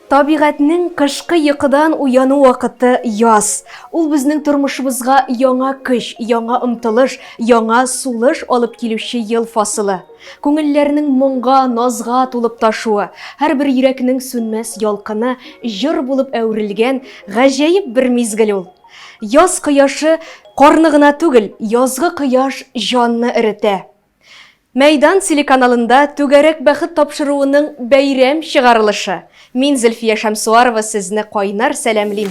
Табигатьнең кышкы йокыдан уяну вакыты яз. Ул безнең тормышыбызга яңа көч, яңа омтылыш, яңа сулыш алып килүче ел фасылы. Күңелләрнең моңга, назга тулып ташуы, һәрбер йөрәкнең сүнмәс ялкыны җыр булып әверелгән гаҗәеп бер мизгел ул. Яз кояшы карны гына түгел, язгы кояш җанны эретә. Мәйдан телеканалында Түгәрәк бәхет тапшыруының бәйрәм чыгарылышы. Мин Зөлфия Шәмсуарова сезне кайнар сәламлим.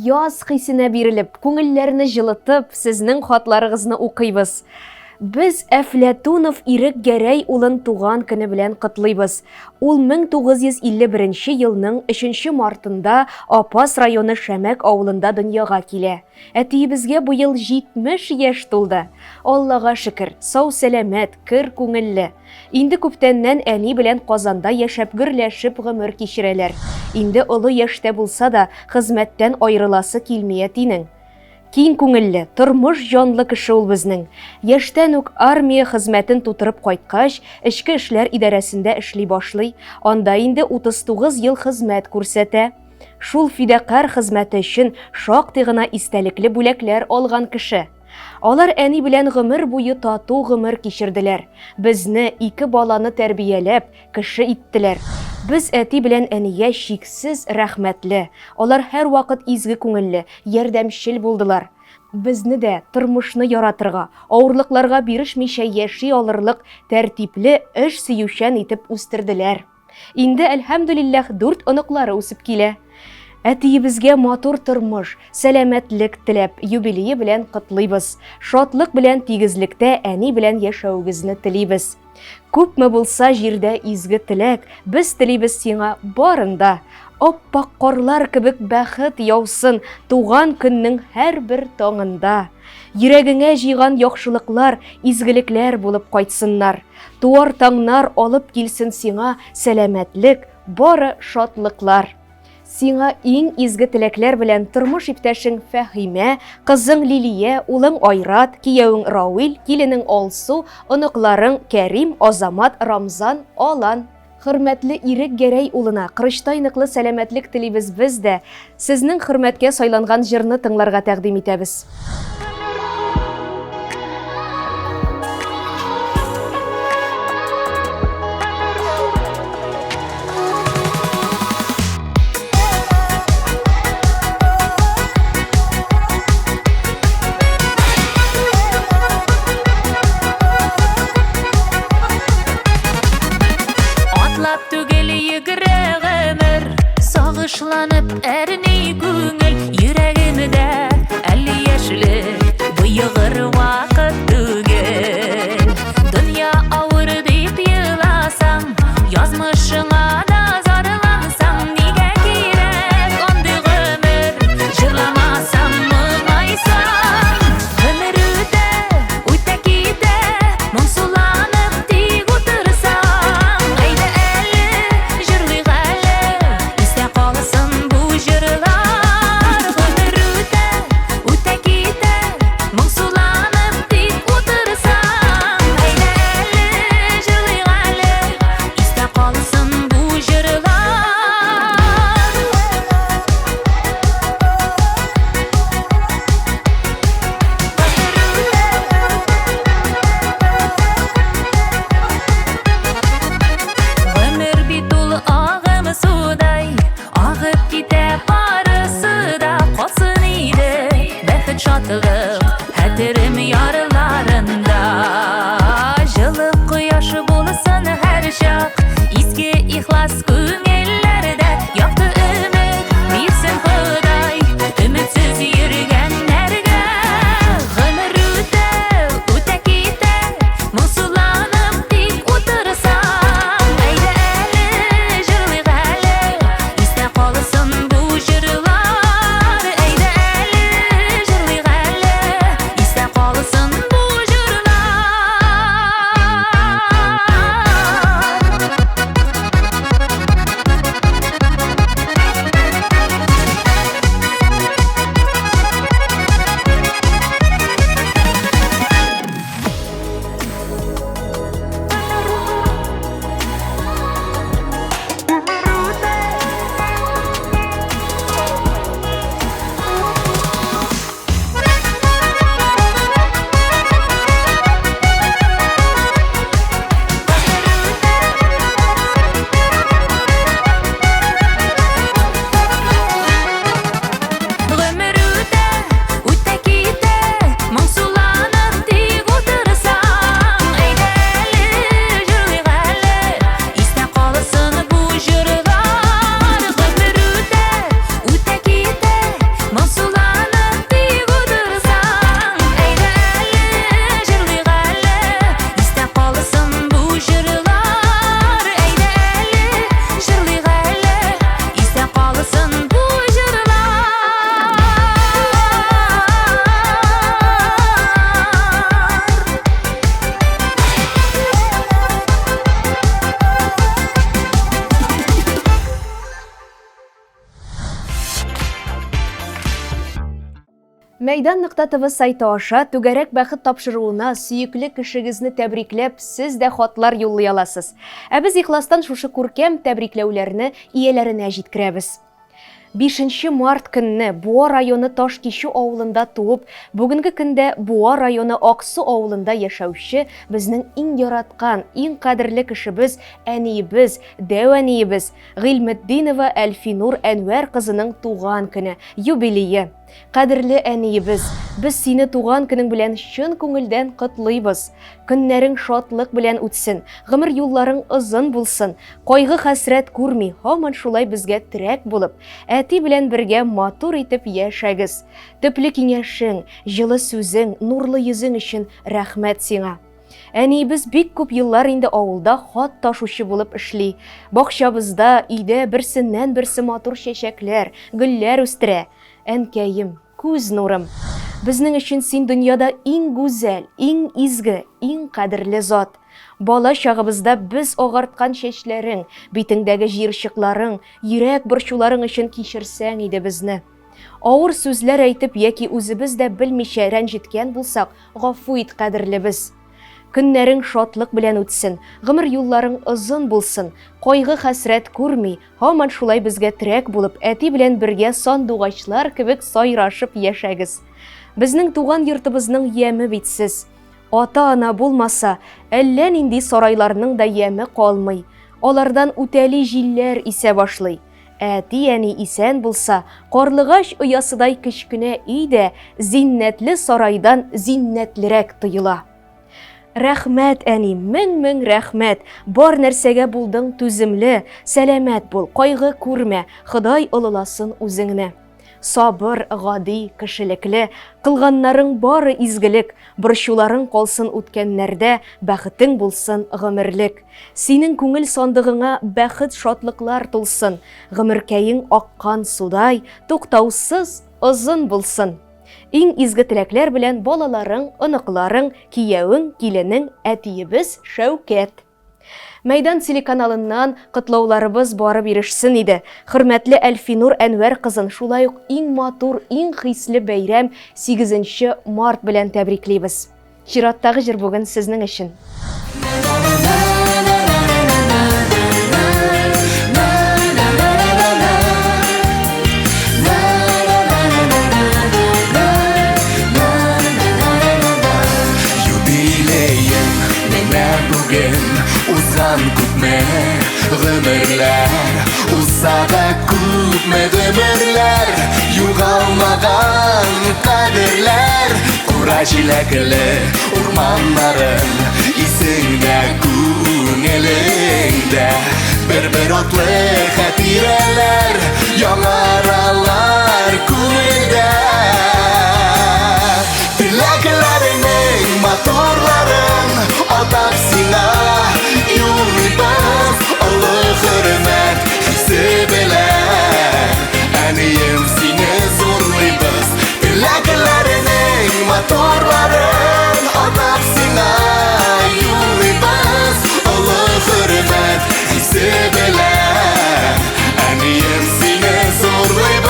Яз хисенә бирелеп, күңелләрне җылытып, сезнең хатларыгызны укыйбыз. Без Әфләтунов Ирек Гәрәй улын туган көне белән котлыйбыз. Ул 1951 елның 3 мартында Апас районы Шәмәк авылында дөньяга килә. Әтиебезгә быел 70 яшь тулды. Аллага шөкер, сау-сәламәт, көр күңелле. Инде күптәннән әни белән Казанда яшәп гөрләшеп гомер кичерәләр. Инде олы яшьтә булса да, хезмәттән аерыласы килми әтинең. Киң күңелле, тормыш җанлы кеше ул безнең. Яшьтән үк армия хезмәтен тутырып кайткач, эчке эшләр идарәсендә эшли башлый, анда инде 39 ел хезмәт күрсәтә. Шул фидакарь хезмәте өчен шактый гына истәлекле бүләкләр алган кеше. Алар әни белән гомер буе тату гомер кичерделәр. Безне, ике баланы тәрбияләп, кеше иттеләр. Без әти белән әнигә чиксез рәхмәтле. Алар һәрвакыт изге күңелле, ярдәмчел булдылар. Безне дә тормышны яратырга, авырлыкларга бирешмичә яши алырлык тәртипле, эш сөючән итеп үстерделәр. Инде, әлхәмдүлилләһ, дүрт оныклары үсеп килә. Әтиебезгә матур тормыш, сәламәтлек теләп, юбилее белән котлыйбыз. Шатлык белән тигезлектә әни белән яшәвегезне телибез. Күпме булса җирдә изге теләк, без телибез сиңа барын да. Аппак карлар кебек бәхет яусын туган көннең һәрбер таңында. Йөрәгеңә җыйган яхшылыклар, изгелекләр булып кайтсыннар. Туар таңнар алып килсен сиңа сәламәтлек, бары шатлыклар. Сиңа иң изге теләкләр белән тормыш иптәшең Фәһимә, кызың Лилия, улың Айрат, киявең Рауил, киленең Алсу, оныкларың Кәрим, Азамат, Рамзан, Алан. Хөрмәтле Ирек Гәрәй улына корычтай ныклы сәламәтлек телибез без дә. Сезнең хөрмәткә сайланган җырны тыңларга тәкъдим итәбез. Атлап түгел йөгерә гомер, Сагышланып әрни күңел, Йөрәгемдә әле яшьлек, Боегыр вакыт түгел. Дөнья авыр дип еласаң, Язмышыңа да зарлансаң, Нигә кирәк андый гомер, Җырламасаң, моңайсаң. Гомер үтә, үтә китә, Моңсуланып тик утырсаң. Әйдә әле, җырлыйк әле, Истә калсын бу җырлар. Гомер үтә, үтә китә, Моңсуланып тик утырсаң. Әйдә әле, җырлыйк әле, Истә калсын бу җырлар. Гомер бит ул агым судай, Агып китә барысы да, Калсын иде бәхет шатлык Хәтерем ярларында. Җылы кояшы булсын һәрчак, Изге ихлас күңелләрдә Якты өмет бирсен Ходай Өметсез йөргәннәргә. Гомер үтә, үтә китә, Моңсуланып тик утырсаң. Әйдә әле, җырлыйк әле, Истә калсын бу җырлар. Әйдә әле, җырлыйк әле, Истә калсын бу җырлар. Мәйдан нокта ТВ сайты аша Түгәрәк бәхет тапшыруына сөекле кешегезне тәбрикләп, сез дә хатлар юллый аласыз. Ә без ихластан шушы күркәм тәбрикләүләрне ияләренә җиткерәбез. 5 март көнне Буа районы Ташкичү авылында туып, бүгенге көндә Буа районы Аксу авылында яшәүче безнең иң яраткан, иң кадерле кешебез, әниебез, дәү әниебез Гыйльметдинова Әлфинур Әнвәр кызының туган көне, юбилее. Кадерле әниебез, без сине туган көнең белән чын күңелдән котлыйбыз. Көннәрең шатлык белән үтсен, гомер юлларың озын булсын, кайгы-хәсрәт күрми, һаман шулай безгә терәк булып, әти белән бергә матур итеп яшәгез. Төпле киңәшең, җылы сүзең, нурлы йөзең өчен рәхмәт сиңа. Әниебез бик күп еллар инде авылда хат ташучы булып эшли. Бакчабызда, өйдә берсеннән-берсе матур чәчәкләр, гөлләр үстерә. Әнкәем, күз нурым! Безнең өчен син дөньяда иң гүзәл, иң изге, иң кадерле зат. Бала чагыбызда без агарткан чәчләрең, битеңдәге җыерчыкларың, йөрәк борчуларың өчен кичерсәң иде безне. Авыр сүзләр әйтеп яки үзебез дә белмичә рәнҗеткән булсак, гафу ит, кадерлебез. Көннәрең шатлык белән үтсен, гомер юлларың озын булсын, кайгы-хәсрәт күрми, һаман шулай безгә терәк булып, әти белән бергә сандугачлар кебек сайрашып яшәгез. Безнең туган йортыбызның яме бит сез. Ата-ана булмаса, әллә нинди сарайларның да яме калмый. Алардан үтәли җилләр исә башлый. Ә әти-әни исән булса, карлыгач оясыдай кечкенә өй дә зиннәтле сарайдан зиннәтлерәк тоела. Рәхмәт, әни, мең-мең рәхмәт! Бар нәрсәгә булдың түземле, сәламәт бул, кайгы күрмә, Ходай олыласын үзеңне. Сабыр, гади, кешелекле, кылганнарың бары изгелек, борчуларың калсын үткәннәрдә, бәхетең булсын гомерлек. Синең күңел сандыгыңа бәхет-шатлыклар тулсын, гомеркәең аккан судай, туктаусыз, озын булсын. Иң изге теләкләр белән балаларың, оныкларың, киявең, киленең, әтиебез Шәүкәт. Мәйдан телеканалыннан котлауларыбыз барып ирешсен иде. Хөрмәтле Әлфинур Әнвәр кызын шулай ук иң матур, иң хисле бәйрәм 8 март белән тәбриклибез. Чираттагы җыр бүген сезнең өчен. Юбилеем менә бүген узган күпме гомерләр Узса да күпме гомерләр Югалмаган кадерләр Кура җиләкле урманнарың Исеңдә күңелеңдә Бер-бер атлы хатирәләр Яңаралар күңелдә Теләкләреңнең матурларын Атап сиңа юллыйбыз Олы хөрмәт хисе белән Әнием сине зурлыйбыз Теләкләреңнең матурларын Атап сиңа юллыйбыз Олы хөрмәт хисе белән Әнием сине зурлыйбыз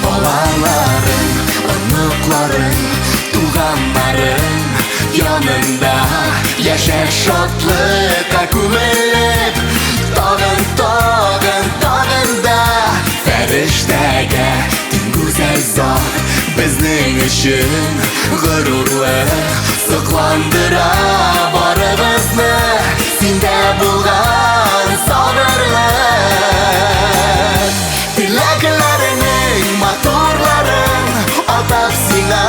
Балаларың, оныкларың, туганнарың янында яшә шатлыкка күмелеп, тагын, тагын, тагын да фәрештәгә тиң гүзәл зат безнең өчен горурлык сокландыра барыбызны синдә булган сабырлык. Теләкләреңнең матурларын атап сиңа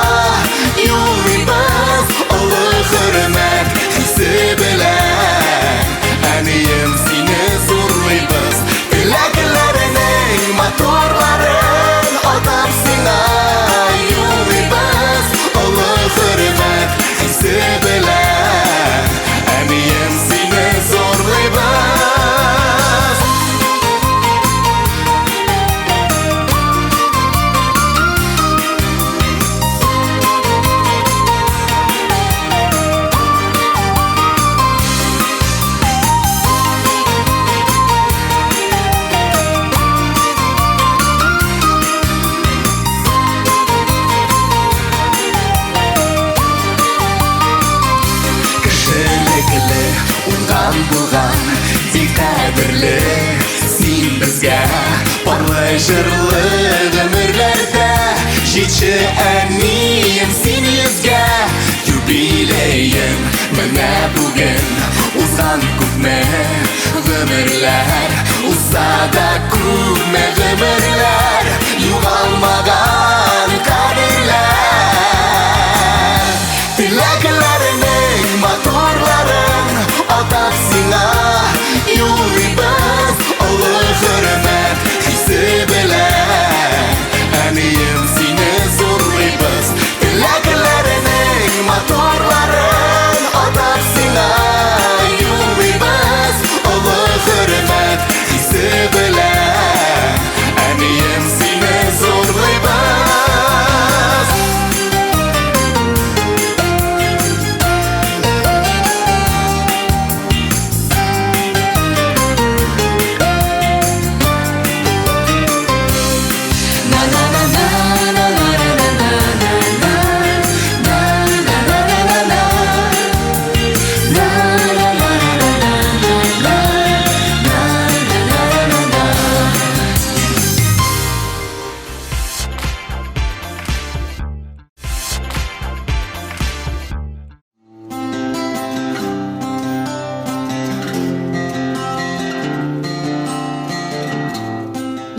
юллыйбыз олы хөрмәт хисе белән. Әнием сине зурлыйбыз. Теләкләреңнең матурларын атап сиңа юллыйбыз олы хөрмәт хисе белән. Туган булган бик кадерле син безгә. Парлы җырлы гомерләрдә җитче әнием син йөзгә. Юбилеең менә бүген, узган күпме гомерләр, узса да күпме гомерләр, югалмаган кадерләр. Теләкләренең матурларын атап сиңа юллыйбыз, олы хөрмәт хисе белән. Әнием, сине зурлыйбыз. Теләкләренең матурларын атап сиңа юллыйбыз, олы хөрмәт хисе белән. Әнием, сине зурлыйбыз.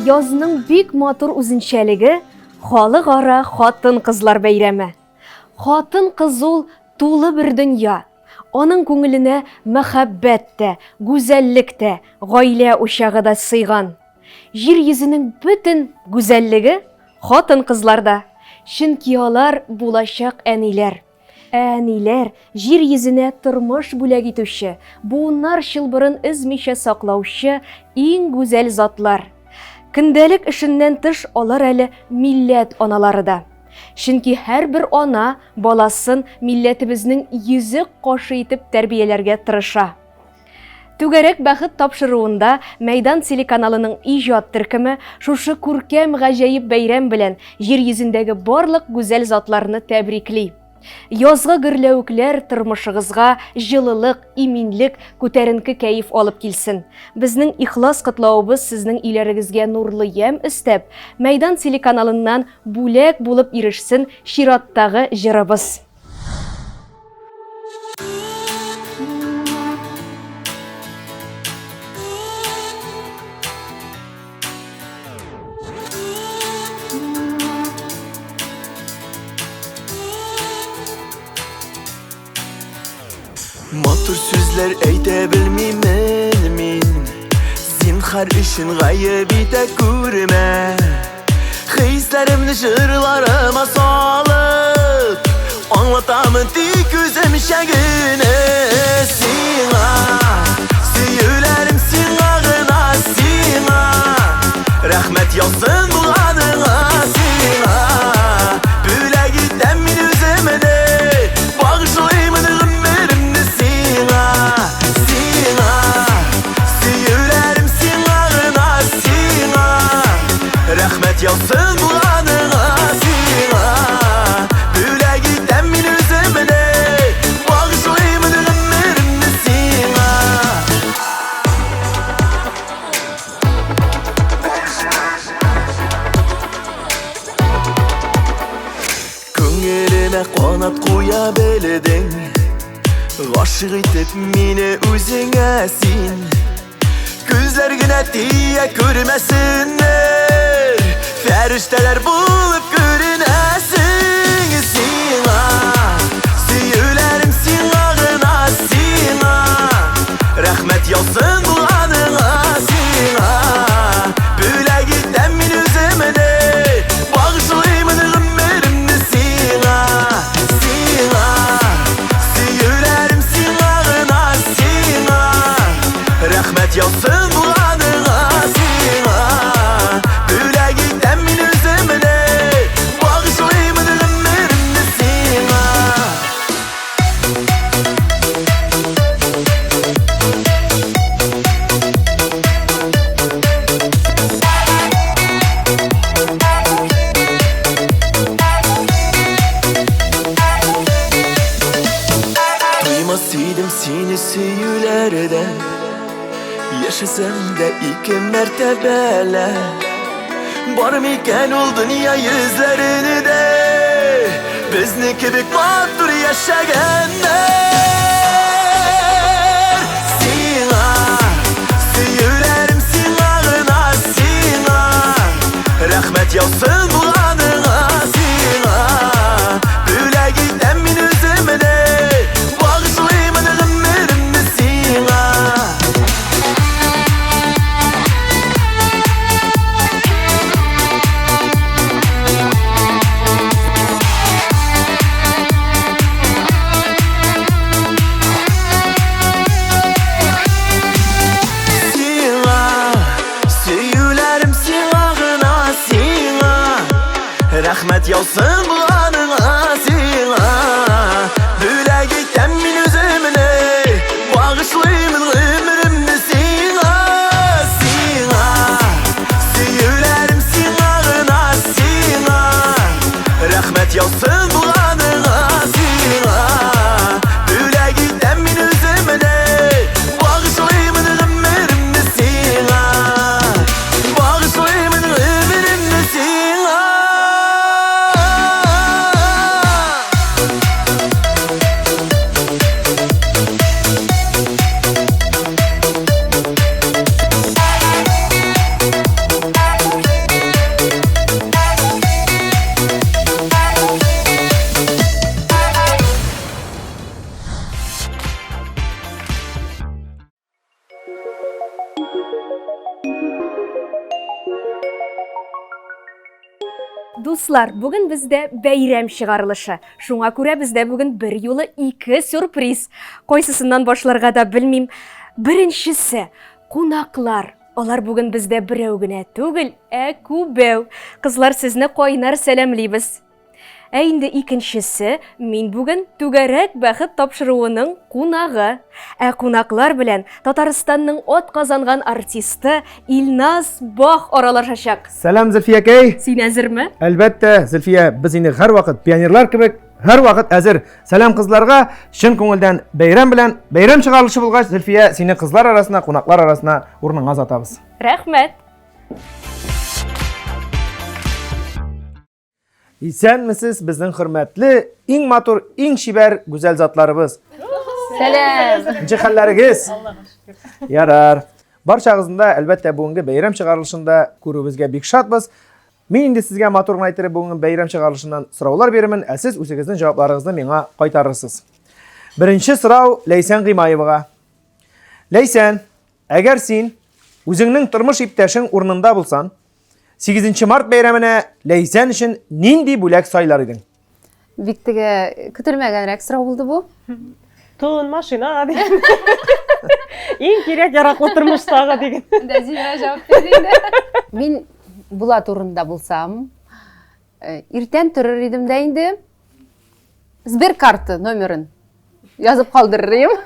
Язның бик матур үзенчәлеге халыкара хатын-кызлар бәйрәме. Хатын-кыз ул тулы бер дөнья. Аның күңеленә мәхәббәт тә, гүзәллек тә, гаилә учагы да сыйган. Җир йөзенең бөтен гүзәллеге хатын-кызларда. Чөнки алар булачак әниләр. Ә әниләр, җир йөзенә тормыш бүләк итүче, буыннар чылбырын өзмичә саклаучы иң гүзәл затлар. Көндәлек эшеннән тыш алар әле милләт аналары да. Чөнки һәрбер ана баласын милләтебезнең йөзек кашы итеп тәрбияләргә тырыша. Түгәрәк бәхет тапшыруында Мәйдан телеканалының иҗат төркеме шушы күркәм гаҗәеп бәйрәм белән җир йөзендәге барлык гүзәл затларны тәбрикли. Язгы гөрләвекләр тормышыгызга җылылык, иминлек, күтәренке кәеф алып килсен. Безнең ихлас котлавыбыз сезнең өйләрегезгә нурлы ямь өстәп, Мәйдан телеканалыннан бүләк булып ирешсен чираттагы җырыбыз. Матур сүзләр әйтә белмимен мин. Зинхар өчен гаеп итә күрмә. Хисләремне җырларыма салып, аңлатамын тик үземчә генә сиңа. Сөюләрем сиңа гына, сиңа. Рәхмәт яусын булганыңа сиңа. Бүләк итәм мин үземне, багышлыймын гомеремне сиңа, сиңа. Сөюләрем сиңа гына, сиңа. Рәхмәт яусын булганыңа сиңа. Бүләк итәм мин үземне, багышлыймын гомеремне сиңа. Күңелемә канат куя белдең, гашыйк итеп мине үзеңә син. Күзләр генә тия күрмәсеннәр, фәрештәләр булып күренәсең сиңа. Сөюләрем сиңа гына, сиңа. Рәхмәт яусын булганыңа сиңа. Бүләк итәм мин үземне, багышлыймын гомеремне сиңа, сиңа. Сөюләрем сиңа гына, сиңа. Рәхмәт яусын булганыңа сиңа. Бүләк итәм мин үземне, Оялмас идем сине сөюләрдән Яшәсәм дә ике мәртәбәлә Бар микән ул дөнья йөзләрендә Безне кебек матур яшәгәннәр Сиңа, сөюләрем сиңа гына, сиңа Рәхмәт яусын булганыңа сиңа Бүләк итәм мин үземне Багышлыймын гомеремне сиңа Сиңа, сөюләрем сиңа гына, сиңа Рәхмәт яусын булганыңа сиңа Бүләк итәм мин үземне Багышлыймын гомеремне сиңа Сиңа, сөюләрем сиңа гына, сиңа Рәхмәт яусын булганыңа сиңа Бүләк итәм мин үземне Багышлыймын гомеремне сиңа Багышлыймын гомеремне сиңа Дуслар, бүген бездә бәйрәм чыгарылышы. Шуңа күрә бездә бүген бер юлы ике сюрприз. Кайсысыннан башларга да белмим. Беренчесе, кунаклар. Алар бүген бездә берәү генә түгел, ә күбәү. Кызлар, сезне кайнар сәламлибез. Ә инде икенчесе, мин бүген Түгәрәк бәхет тапшыруының кунагы. Ә кунаклар белән Татарстанның ат казанган артисты Илназ Бах аралашачак. Сәлам, Зөлфиякәй! Син әзерме? Әлбәттә, Зөлфия, без инде һәрвакыт пионерлар кебек, һәрвакыт әзер. Сәлам кызларга, чын күңелдән бәйрәм белән, бәйрәм чыгарылышы булгач, Зөлфия, сине кызлар арасына, кунаклар арасына урыныңа озатабыз. Рәхмәт! Исәнмесез, безнең хөрмәтле, иң матур, иң чибәр гүзәл затларыбыз. Сәлам. Ничек хәлләрегез? Ярар. Барчагызны да, әлбәттә, бүгенге бәйрәм чыгарылышында күрүебезгә бик шатбыз. Мин инде сезгә матур гына иттереп бүгенге бәйрәм чыгарылышыннан сораулар бирермен, ә сез үзегезнең җавапларыгызны миңа кайтарырсыз. Беренче сорау Ләйсән Гыймаевага. Ләйсән, әгәр син үзеңнең тормыш иптәшең урынында булсан, 8 март бәйрәменә Ләйсән өчен нинди бүләк сайлар идең? Бик теге көтелмәгәнрәк сорау булды бу. Тон, машина дигән. Иң кирәк яраклы тормыштагы дигән. Дә Зинра җавап бирде инде. Мин Булат урынында булсам, э, иртән торыр идем дә инде. Сберкарта номерын язып калдырыр идем.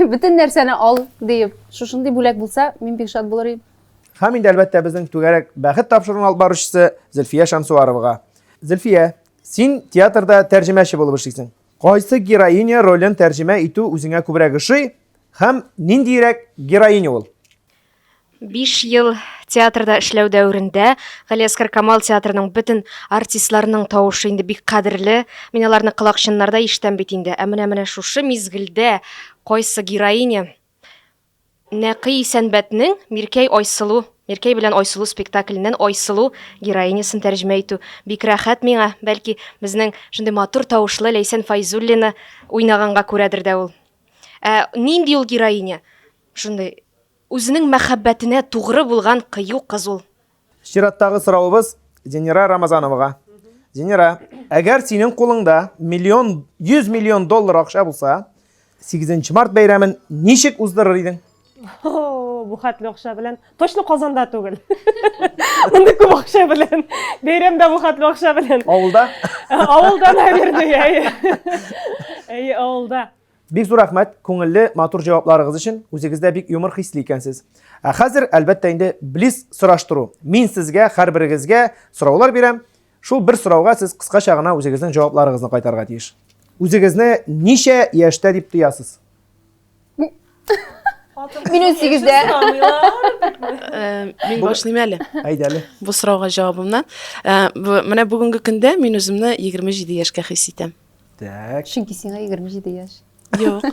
Бөтен нәрсәне ал диеп. Шушындый бүләк булса, мин бик шат булыр идем. Һәм инде әлбәттә безнең түгәрәк бәхет тапшыруын алып баручысы Зөлфия Шәмсуаровага. Зөлфия, син театрда тәрҗемәче булып эшлисең. Кайсы героиня ролен тәрҗемә итү үзеңә күбрәк ошый һәм ниндиерәк героиня ул? 5 ел театрда эшләү дәверендә Галиәсгар Камал театрының бөтен артистларының тавышы инде бик кадерле. Мин аларны колакчыннарда ишетәм бит инде. Ә менә менә шушы мизгелдә кайсы героиня Нәкый Исәнбәтнең Миркәй Айсылу, Миркәй белән Айсылу спектакленнән Айсылу героинясын тәрҗемә итү бик рәхәт миңа. Бәлки, безнең шундый матур тавышлы Ләйсән Фәйзуллина уйнаганга күрәдер дә ул. Ә нинди ул героиня? Шундый үзенең мәхәббәтенә тугры булган кыю кыз ул. Чираттагы соравыбыз Зинира Рамазановага. Зинира, әгәр синең кулыңда миллион, 100 миллион доллар акча булса, 8 март бәйрәмен ничек уздырыр идең? О, бу хәтле акча белән. Точно Казанда түгел. Мондый күп акча белән. Бәйрәмдә бу хәтле акча белән. Авылда? Авылда, наверное, әйе. Әйе, авылда. Бик зур рәхмәт, күңелле, матур җавапларыгыз өчен. Үзегез дә бик юмор хисле икәнсез. Ә хәзер, әлбәттә инде, близ сораштыру. Мин сезгә, һәрберегезгә сораулар бирәм. Шул бер сорауга сез кыскача гына үзегезнең җавапларыгызны кайтарырга тиеш. Үзегезне ничә яшьтә дип тоясыз? Мин 18-дә. Э, мин башлыйм әле. Әйдә әле. Бу сорауга җавабымнан. Э, менә бүгенге көндә мин үземне 27 яшькә хис итәм. Так. Чөнки сиңа 27 яшь. Юк.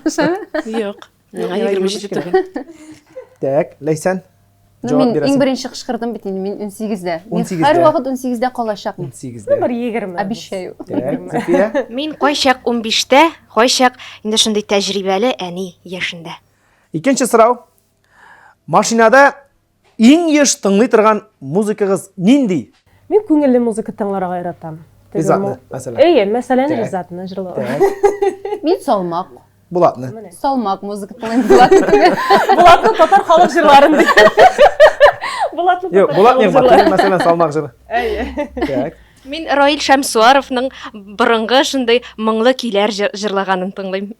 Юк. Миңа 27 түгел. Так, Ләйсән. Ну, мин иң беренче кычкырдым бит инде, мин 18-дә. Мин һәрвакыт 18-дә калачакмын. 18-дә. Бер 20. Обещаю. Так, Мин кайчак 15-тә, кайчак инде шундый тәҗрибәле әни яшендә. Икенче сорау. Машинада иң еш тыңлый торган музыкагыз нинди? Мин күңелле музыка тыңларга яратам. Ризатны, мәсәлән. Әйе, мәсәлән, Ризатны җырлау. Мин салмак. Булатны. Салмак музыка тыңлыйм, Булатны түгел. Булатны татар халык җырларын ди. Булатны Юк, Булат Нигъмәтуллин, мәсәлән, салмак җыры. Әйе. Так. Мин Раил Шәмсуаровның борынгы шундый моңлы көйләр җырлаганын тыңлыйм.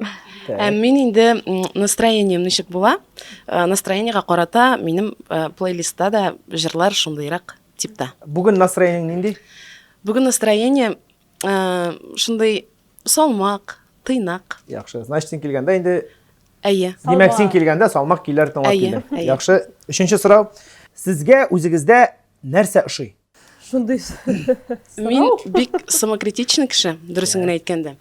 Ә мин инде настроением ничек була? Э, настроениега карата минем э, плейлистта да җырлар шундыйрак типта. Бүген настроениең нинди? Бүген настроение э, шундый салмак, тыйнак. Яхшы. Значит, син килгәндә инде Әйе. Димәк, син килгәндә салмак көйләр тыңлап килдең. Яхшы. Өченче сорау. Сезгә үзегездә нәрсә ошый? Шундый Мин бик самокритичный кеше, дөресен генә әйткәндә.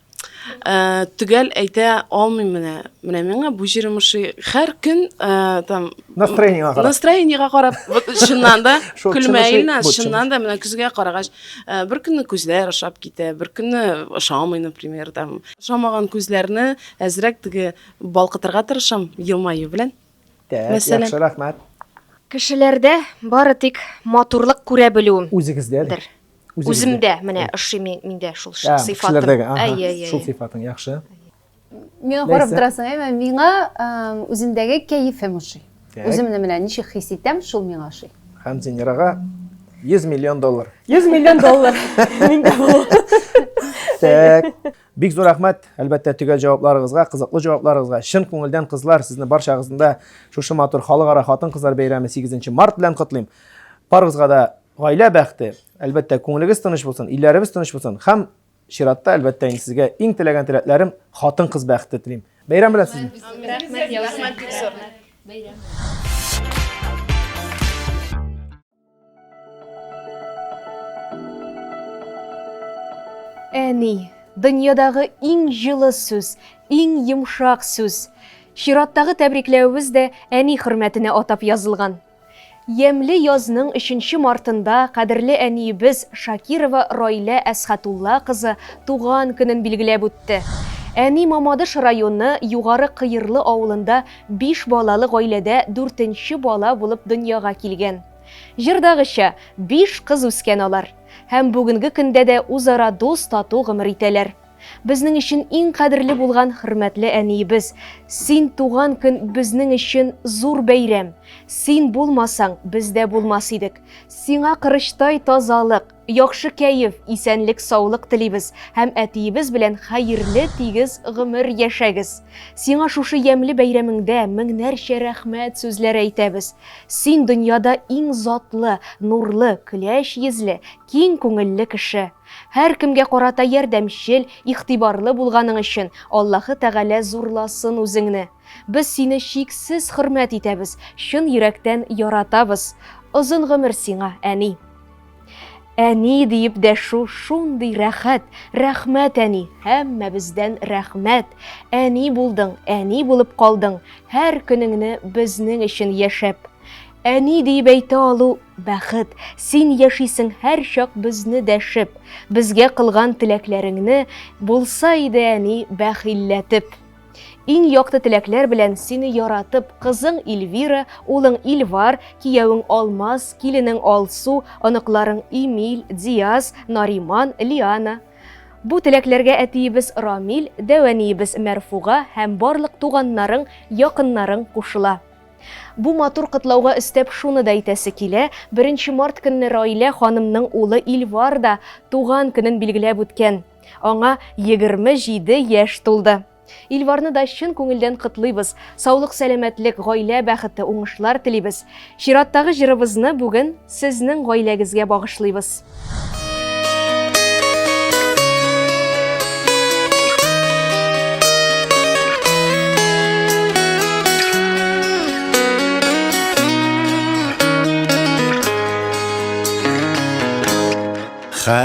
Э, төгәл әйтә алмыйм менә. Менә миңа бу җирем ошый. Һәр көн э, там настроениега карап. Настроениега карап, вот чыннан да көлмә Илназ, чыннан да менә көзгә карагач, э, бер көнне күзләр ошап китә, бер көнне ошамый, например, там. Ошамаган күзләрне әзрәк теге балкытырга тырышам елмаю белән. Так, яхшы, рәхмәт. Кешеләрдә бары тик матурлык күрә белүем. Үзегездә дә. Үземдә менә ошый миндә шул сыйфатым. Кешеләрдәге, ага, шул сыйфатың, яхшы. Миңа карап торасың, әйме? Миңа үземдәге кәефем ошый. Үземне менә ничек хис итәм, шул миңа ошый. Һәм Зинирага 100 миллион доллар. 100 миллион доллар. Миндә бу. Так. Бик зур рәхмәт, әлбәттә, төгәл җавапларыгызга, кызыклы җавапларыгызга. Чын күңелдән, кызлар, сезне барчагызны да шушы матур халыкара хатын-кызлар бәйрәме 8 март белән котлыйм. Барыгызга да гаилә бәхте, әлбәттә, күңелегез тыныч булсын, илләребез тыныч булсын һәм чиратта, әлбәттә, инде сезгә иң теләгән теләкләрем хатын-кыз бәхете телим. Бәйрәм белән сезне! Рәхмәт, Рәхмәт бик зур. Бәйрәм. Әни, дөньядагы иң җылы сүз, иң йомшак сүз. Чираттагы тәбрикләвебез дә әни хөрмәтенә атап язылган. Ямьле язның өченче мартында кадерле әниебез Шакирова Райлә Әсхәтулла кызы туган көнен билгеләп үтте. Әни Мамадыш районы Югары Кыерлы авылында биш балалы гаиләдә дүртенче бала булып дөньяга килгән. Җырдагыча, биш кыз үскән алар. Һәм бүгенге көндә дә үзара дус-тату гомер итәләр. Безнең өчен иң кадерле булган хөрмәтле әниебез, син туган көн безнең өчен зур бәйрәм. Син булмасаң, без дә булмас идек. Сиңа корычтай тазалык, яхшы кәеф, исәнлек-саулык телибез һәм әтиебез белән хәерле тигез гомер яшәгез. Сиңа шушы ямьле бәйрәмеңдә меңнәрчә рәхмәт сүзләре әйтәбез. Син дөньяда иң затлы, нурлы, көләч йөзле, киң күңелле кеше. Һәркемгә карата ярдәмчел, игътибарлы булганың өчен Аллаһы Тәгалә зурласын үзеңне. Без сине чиксез хөрмәт итәбез, чын йөрәктән яратабыз. Озын гомер сиңа, әни! Әни диеп дәшү шундый рәхәт, рәхмәт, әни, һәммәбездән рәхмәт. Әни булдың, әни булып калдың, һәр көнеңне безнең өчен яшәп. Әни диеп әйтә алу бәхет, син яшисең һәрчак безне дәшеп, безгә кылган теләкләреңне булса иде, әни, бәхилләтеп. Иң якты теләкләр белән сине яратып, кызың Эльвира, улың Илвар, киявең Алмаз, киленең Алсу, оныкларың Эмиль, Диаз, Нариман, Лиана. Бу теләкләргә әтиебез Рамил, дәү әниебез Мәрфуга һәм барлык туганнарың, якыннарың кушыла. Бу матур котлауга өстәп шуны да әйтәсе килә, 1 март көнне Раилә ханымның улы Илвар да туган көнен билгеләп үткән. Аңа 27 яшь тулды. Илварны да чын күңелдән котлыйбыз. Саулык-сәламәтлек, гаилә бәхете, уңышлар телибез. Чираттагы җырыбызны бүген сезнең гаиләгезгә багышлыйбыз.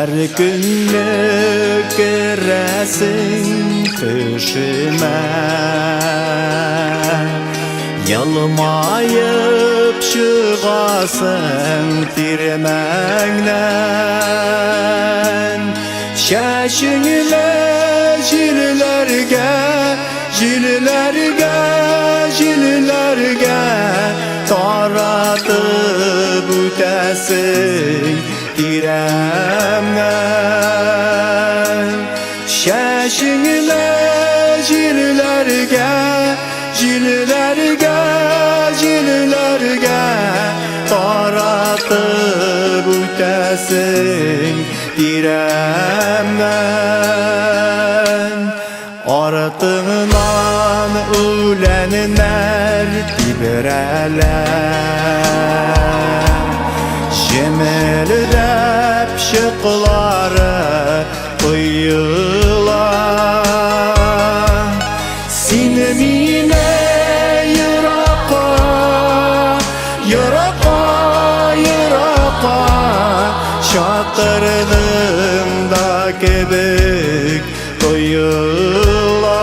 Һәр көнне керәсең төшемә. Елмаеп чыгасың тирмәңнән. Чәчеңне җилләргә, җилләргә, җилләргә таратып үтәсең тирәмнән. Чәчеңне җилләргә, җилләргә, җилләргә таратып үтәсең тирәмнән. Артыңнан үләннәр тибрәлә. Җемелдәп чыклары коела. Син мине еракка, еракка, еракка чакырдың да кебек тоела.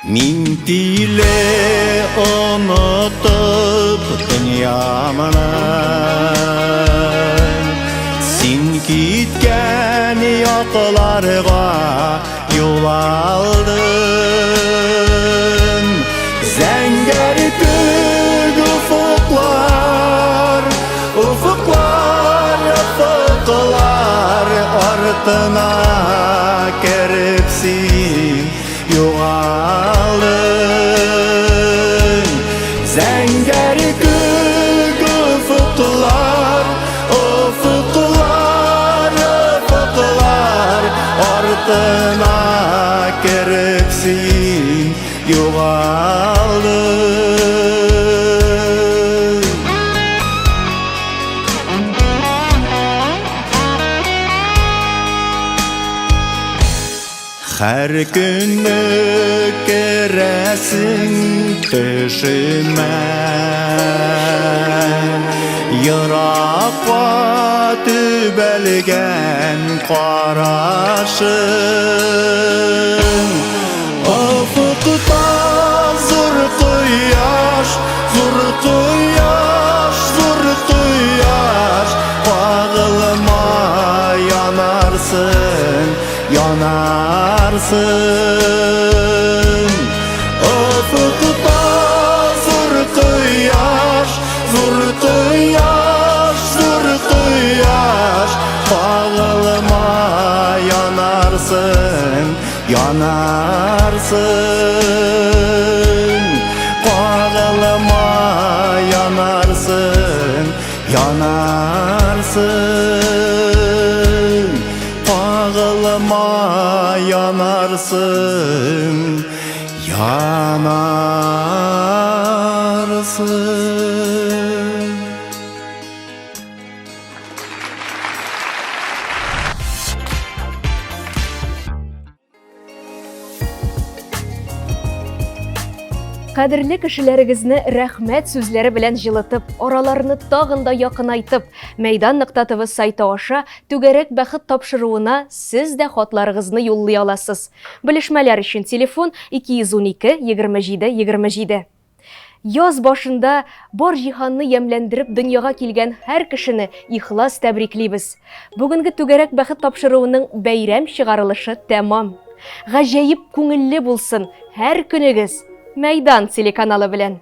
Мин тиле онытып дөньямны. Син киткән якларга юл алдым. Зәңгәр күк офыклар, офыклар, офыклар артына кереп син югалдың. Зәңгәр күк офыклар, офыклар, офыклар артына кереп син югалдың. Һәр көнне керәсең төшемә. Еракка төбәлгән карашың. Офыкта зур кояш, зур кояш, зур кояш, кагылма янарсың, янарсың. Офыкта зур кояш, зур кояш, зур кояш, кагылма янарсың, янарсың. Кагылма янарсың, янарсың. Кагылма янарсың, янарсың. Кадерле кешеләрегезне рәхмәт сүзләре белән җылытып, араларны тагын да якынайтып, Мәйдан нокта ТВ сайты аша Түгәрәк бәхет тапшыруына сез дә хатларыгызны юллый аласыз. Белешмәләр өчен телефон 212 27 27. Яз башында бар җиһанны ямьләндереп дөньяга килгән һәр кешене ихлас тәбриклибез. Бүгенге Түгәрәк бәхет тапшыруының бәйрәм чыгарылышы тәмам. Гаҗәеп күңелле булсын һәр көнегез Мәйдан телеканалы белән!